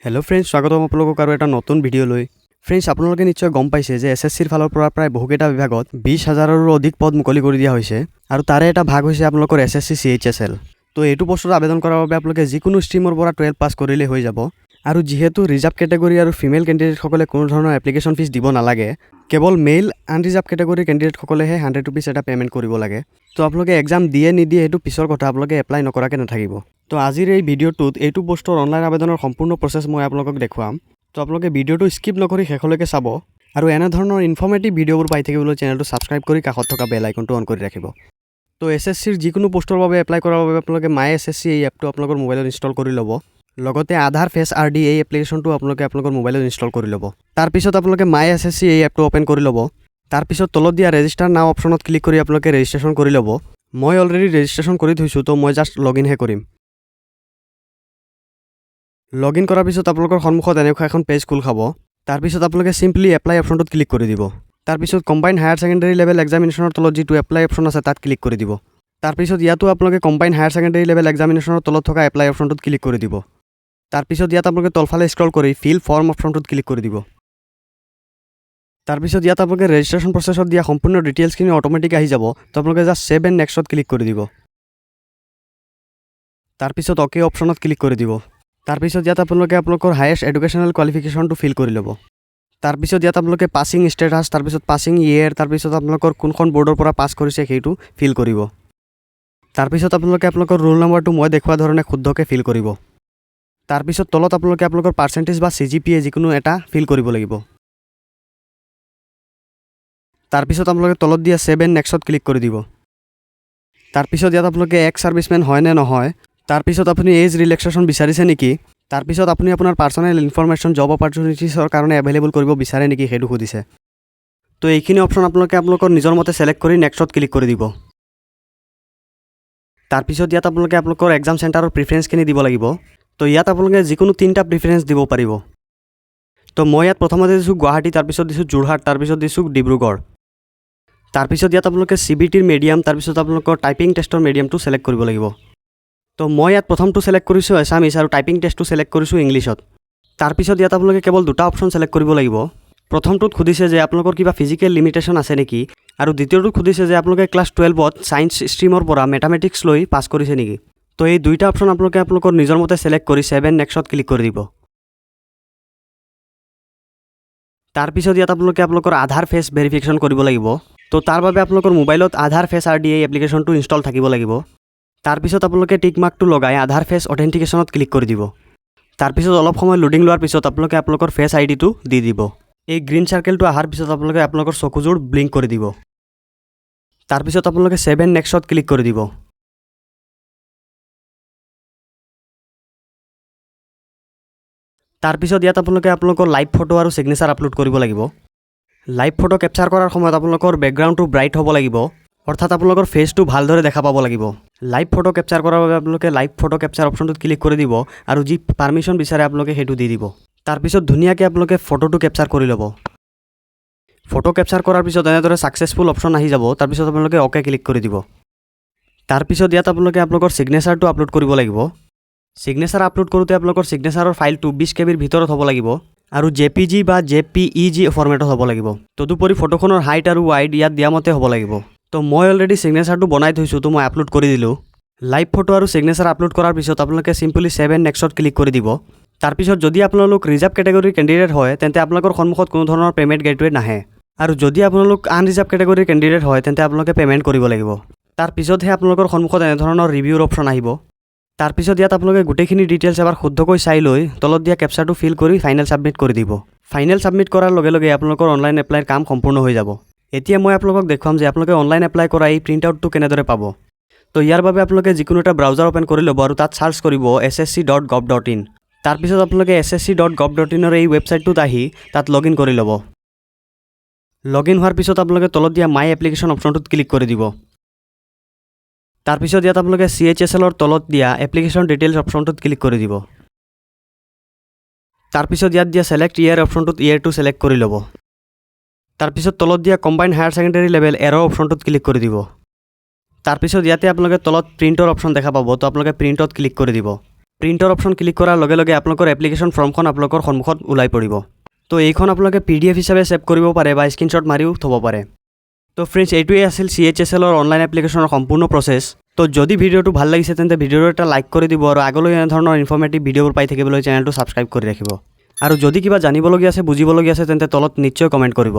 Hello' friends, স্বাগতম আপোনালোকক আৰু এটা নতুন ভিডিঅ' লৈ। ফ্ৰেণ্ডছ, আপোনালোকে নিশ্চয় গম পাইছে যে এছএছচিৰ ফালৰ পৰা প্ৰায় বহুকেইটা বিভাগত 20 হাজাৰৰো অধিক পদ মুকলি কৰি দিয়া হৈছে আৰু তাৰে এটা ভাগ হৈছে আপোনালোকৰ এছএছচি চিএইচএছএল। তো এইটো পষ্টত আবেদন কৰাৰ বাবে আপোনালোকে যিকোনো ষ্ট্ৰীমৰ পৰা 12 পাছ কৰিলেই হৈ যাব। আৰু যিহেতু ৰিজাৰ্ভ কেটেগৰী আৰু ফিমেল কেণ্ডিডেটসকলে কোনো ধৰণৰ এপ্লিকেশ্যন ফিজ দিব নালাগে, কেৱল মেইল আনৰিজাৰ্ভ কেটেগৰীৰ কেণ্ডিডেটসকলেহে 100 ৰুপিজ এটা পে'মেণ্ট কৰিব লাগে। তো আপোনালোকে এক্সাম দিয়ে নিদিয়ে সেইটো পিছৰ কথা, আপোনালোকে এপ্লাই নকৰাকৈ নাথাকিব। তো আজিৰ এই ভিডিঅ'টোত এইটো পষ্টৰ অনলাইন আবেদনৰ সম্পূৰ্ণ প্ৰচেছ মই আপোনালোকক দেখুৱাম। তো আপোনালোকে ভিডিঅ'টো স্কিপ নকৰি শেষলৈকে চাব আৰু এনেধৰণৰ ইনফৰ্মেটিভ ভিডিঅ'বোৰ পাই থাকিবলৈ চেনেলটো ছাবস্ক্ৰাইব কৰি কাষত থকা বেল আইকনটো অন কৰি ৰাখিব। তো এছএছচিৰ যিকোনো পষ্টৰ বাবে এপ্লাই কৰাৰ বাবে আপোনালোকে মাই এছএছচি এই এপটো আপোনালোকৰ মোবাইলত ইনষ্টল কৰি ল'ব। লগতে আধাৰ ফেচ আৰডি এই এপ্লিকেশ্যনটো আপোনালোকে আপোনালোকৰ মোবাইলত ইনষ্টল কৰি ল'ব। তাৰপিছত আপোনালোকে মাই এছএছচি এই এপটো অ'পেন কৰি ল'ব। তাৰপিছত তলত দিয়া ৰেজিষ্টাৰ নাও অপশ্যনত ক্লিক কৰি আপোনালোকে ৰেজিষ্ট্ৰেশ্যন কৰি ল'ব। মই অলৰেডি ৰেজিষ্ট্ৰেশ্যন কৰি থৈছোঁ, তো মই জাষ্ট লগ ইনহে কৰিম। লগ ইন কৰাৰ পিছত আপোনালোকৰ সন্মুখত এনেকুৱা এখন পেজ খোল খাব। তাৰপিছত আপোনালোকে চিম্পলি এপ্লাই অপশ্যনটোত ক্লিক কৰি দিব। তাৰপিছত কম্বাইন হায়াৰ ছেকেণ্ডেৰী লেভেল এক্সামিনেশ্যনৰ তলত যিটো এপ্লাই অপশ্যন আছে, তাত ক্লিক কৰি দিব। তাৰপিছত ইয়াতো আপোনালোকে কম্বাইন হায়াৰ ছেকেণ্ডেৰী লেভেল এক্সামিনেশ্যনৰ তলত থকা এপ্লাই অপশ্যনটোত ক্লিক কৰি দিব। তাৰপিছত ইয়াত আপোনালোকে তলফালে স্ক্ৰল কৰি ফিল ফৰ্ম অপশ্যনটোত ক্লিক কৰি দিব। তাৰপিছত ইয়াত আপোনালোকে ৰেজিষ্ট্ৰেশ্যন প্ৰচেছত দিয়া সম্পূৰ্ণ ডিটেইলছখিনি অট'মেটিক আহি যাব। তো আপোনালোকে জাষ্ট ছেভ এণ্ড নেক্সটত ক্লিক কৰি দিব। তাৰপিছত অ'কে অপশ্যনত ক্লিক কৰি দিব। তাৰপিছত ইয়াত আপোনালোকে আপোনালোকৰ হায়েষ্ট এডুকেশ্যনেল কোৱালিফিকেশ্যনটো ফিল কৰি ল'ব। তাৰপিছত ইয়াত আপোনালোকে পাছিং ষ্টেটাছ, তাৰপিছত পাছিং ইয়েৰ, তাৰপিছত আপোনালোকৰ কোনখন বৰ্ডৰ পৰা পাছ কৰিছে সেইটো ফিল কৰিব। তাৰপিছত আপোনালোকে আপোনালোকৰ ৰোল নম্বৰটো মই দেখুওৱা ধৰণে শুদ্ধকৈ ফিল কৰিব। তাৰপিছত তলত আপোনালোকে আপোনালোকৰ পাৰ্চেণ্টেজ বা চিজিপিএ যিকোনো এটা ফিল কৰিব লাগিব। তাৰপিছত আপোনালোকে তলত দিয়া ছেভ এণ্ড নেক্সটত ক্লিক কৰি দিব। তাৰপিছত ইয়াত আপোনালোকে এক্স ছাৰ্ভিচমেন হয় নে নহয়, তাৰপিছত আপুনি এজ ৰিলেক্সেশ্যন বিচাৰিছে নেকি, তাৰপিছত আপুনি আপোনাৰ পাৰ্চনেল ইনফৰমেশ্যন জব অপৰচুনিটিছৰ কাৰণে এভেইলেবল কৰিব বিচাৰে নেকি সেইটো সুধিছে। তো এইখিনি অপশ্যন আপোনালোকে আপোনালোকৰ নিজৰ মতে ছিলেক্ট কৰি নেক্সটত ক্লিক কৰি দিব। তাৰপিছত ইয়াত আপোনালোকে আপোনালোকৰ এক্সাম চেণ্টাৰৰ প্ৰিফাৰেঞ্চখিনি দিব লাগিব। তো ইয়াত আপোনালোকে যিকোনো তিনিটা প্ৰিফাৰেঞ্চ দিব পাৰিব। তো মই ইয়াত প্ৰথমতে দিছোঁ গুৱাহাটী, তাৰপিছত দিছোঁ যোৰহাট, তাৰপিছত দিছোঁ ডিব্ৰুগড়। তাৰপিছত ইয়াত আপোনালোকে চিবিটিৰ মিডিয়াম, তাৰপিছত আপোনালোকৰ টাইপিং টেষ্টৰ মিডিয়ামটো ছিলেক্ট কৰিব লাগিব। তো মই ইয়াত প্ৰথমটো ছিলেক্ট কৰিছোঁ এছামিছ আৰু টাইপিং টেষ্টটো ছিলেক্ট কৰিছোঁ ইংলিছত। তাৰপিছত ইয়াত আপোনালোকে কেৱল দুটা অপশ্যন ছিলেক্ট কৰিব লাগিব। প্ৰথমটোত সুধিছে যে আপোনালোকৰ কিবা ফিজিকেল লিমিটেশ্যন আছে নেকি আৰু দ্বিতীয়টোত সুধিছে যে আপোনালোকে ক্লাছ 12ত ছায়েন্স ষ্ট্ৰীমৰ পৰা মেথামেটিক্স লৈ পাছ কৰিছে নেকি। তো এই দুইটা অপশ্যন আপোনালোকে আপোনালোকৰ নিজৰ মতে ছিলেক্ট কৰি ছেভ এণ্ড নেক্সটত ক্লিক কৰি দিব। তাৰপিছত ইয়াত আপোনালোকে আপোনালোকৰ আধাৰ ফেচ ভেৰিফিকেশ্যন কৰিব লাগিব। তো তাৰ বাবে আপোনালোকৰ মোবাইলত আধাৰ ফেচ আৰডি এই এপ্লিকেশ্যনটো ইনষ্টল থাকিব লাগিব। তাৰপিছত আপোনালোকে টিক মাৰ্কটো লগাই আধাৰ ফেচ অথেণ্টিকেশ্যনত ক্লিক কৰি দিব। তাৰপিছত অলপ সময় লোডিং লোৱাৰ পিছত আপোনালোকে আপোনালোকৰ ফেচ আইডিটো দি দিব। এই গ্ৰীণ চাৰ্কেলটো অহাৰ পিছত আপোনালোকে আপোনালোকৰ চকুযোৰ ব্লিংক কৰি দিব। তাৰপিছত আপোনালোকে ছেভ এণ্ড নেক্সটত ক্লিক কৰি দিব। তাৰপিছত ইয়াত আপোনালোকে আপোনালোকৰ লাইভ ফটো আৰু ছিগনেচাৰ আপলোড কৰিব লাগিব। লাইভ ফটো কেপচাৰ কৰাৰ সময়ত আপোনালোকৰ বেকগ্ৰাউণ্ডটো ব্ৰাইট হ'ব লাগিব, অৰ্থাৎ আপোনালোকৰ ফেচটো ভালদৰে দেখা পাব লাগিব। লাইভ ফটো কেপচাৰ কৰাৰ বাবে আপোনালোকে লাইভ ফটো কেপচাৰ অপশ্যনটোত ক্লিক কৰি দিব আৰু যি পাৰ্মিশ্যন বিচাৰে আপোনালোকে সেইটো দি দিব। তাৰপিছত ধুনীয়াকৈ আপোনালোকে ফটোটো কেপচাৰ কৰি ল'ব। ফটো কেপচাৰ কৰাৰ পিছত এনেদৰে ছাকচেছফুল অপশ্যন আহি যাব। তাৰপিছত আপোনালোকে অ'কে ক্লিক কৰি দিব। তাৰপিছত ইয়াত আপোনালোকে আপোনালোকৰ ছিগনেচাৰটো আপলোড কৰিব লাগিব। ছিগনেচাৰ আপলোড কৰোঁতে আপোনালোকৰ ছিগনেচাৰৰ ফাইলটো 20 কেবিৰ ভিতৰত হ'ব লাগিব আৰু জেপিজি বা জেপিইজি ফৰ্মেটত হ'ব লাগিব। তদুপৰি ফটোখনৰ হাইট আৰু ৱাইড ইয়াত দিয়া মতে হ'ব লাগিব। তো মই অলৰেডি ছিগনেচাৰটো বনাই থৈছোঁ, তো মই আপলোড কৰি দিলোঁ। লাইভ ফটো আৰু ছিগনেচাৰ আপলোড কৰাৰ পিছত আপোনালোকে চিম্পলি ছেভ এণ্ড নেক্সটত ক্লিক কৰি দিব। তাৰপিছত যদি আপোনালোক ৰিজাৰ্ভ কেটেগৰীৰ কেণ্ডিডেট হয়, তেন্তে আপোনালোকৰ সন্মুখত কোনো ধৰণৰ পে'মেণ্ট গেটৱে নাহে আৰু যদি আপোনালোক আনৰিজাৰ্ভ কেটেগৰীৰ কেণ্ডিডেট হয়, তেন্তে আপোনালোকে পে'মেণ্ট কৰিব লাগিব। তাৰপিছতহে আপোনালোকৰ সন্মুখত এনেধৰণৰ ৰিভিউৰ অপশ্যন আহিব। তাৰপিছত ইয়াত আপোনালোকে গোটেইখিনি ডিটেইলছ এবাৰ শুদ্ধকৈ চাই লৈ তলত দিয়া কেপচাৰটো ফিল কৰি ফাইনেল ছাবমিট কৰি দিব। ফাইনেল ছাবমিট কৰাৰ লগে লগে আপোনালোকৰ অনলাইন এপ্লাইৰ কাম সম্পূৰ্ণ হৈ যাব। এতিয়া মই আপোনালোকক দেখুৱাম যে আপোনালোকে অনলাইন এপ্লাই কৰা এই প্ৰিণ্ট আউটটো কেনেদৰে পাব। তো ইয়াৰ বাবে আপোনালোকে যিকোনো এটা ব্ৰাউজাৰ অ'পেন কৰি ল'ব আৰু তাত চাৰ্চ কৰিব ssc.gov.in। তাৰপিছত আপোনালোকে ssc.gov.inৰ এই ৱেবছাইটটোত আহি তাত লগ ইন কৰি ল'ব। লগ ইন হোৱাৰ পিছত আপোনালোকে তলত দিয়া মাই এপ্লিকেশ্যন অপশ্যনটোত ক্লিক কৰি দিব। তাৰপিছত ইয়াত আপোনালোকে চিএইচএছএলৰ তলত দিয়া এপ্লিকেশ্যন ডিটেইলছ অপশ্যনটোত ক্লিক কৰি দিব। তাৰপিছত ইয়াত দিয়া ছেলেক্ট ইয়েৰ অপশ্যনটোত ইয়েৰটো ছেলেক্ট কৰি ল'ব। তাৰপিছত তলত দিয়া কম্বাইন হায়াৰ ছেকেণ্ডেৰী লেভেল এৰ' অপশ্যনটোত ক্লিক কৰি দিব। তাৰপিছত ইয়াতে আপোনালোকে তলত প্ৰিণ্টৰ অপশ্যন দেখা পাব, তো আপোনালোকে প্ৰিণ্টত ক্লিক কৰি দিব। প্ৰিণ্টৰ অপশ্যন ক্লিক কৰাৰ লগে লগে আপোনালোকৰ এপ্লিকেশ্যন ফৰ্মখন আপোনালোকৰ সন্মুখত ওলাই পৰিব। তো এইখন আপোনালোকে পিডিএফ হিচাপে ছেভ কৰিব পাৰে বা স্ক্ৰীনশ্বট মাৰিও থ'ব পাৰে। তো ফ্ৰেণ্ডছ, এইটোৱেই আছিল চিএইচএছএলৰ অনলাইন এপ্লিকেশ্যনৰ সম্পূৰ্ণ প্ৰচেছ। তো যদি ভিডিঅ'টো ভাল লাগিছে, তেন্তে ভিডিঅ'টো এটা লাইক কৰি দিব আৰু আগলৈ এনেধৰণৰ ইনফৰ্মেটিভ ভিডিঅ'বোৰ পাই থাকিবলৈ চেনেলটো ছাবস্ক্ৰাইব কৰি ৰাখিব। আৰু যদি কিবা জানিবলগীয়া আছে, বুজিবলগীয়া আছে, তেন্তে তলত নিশ্চয় কমেণ্ট কৰিব।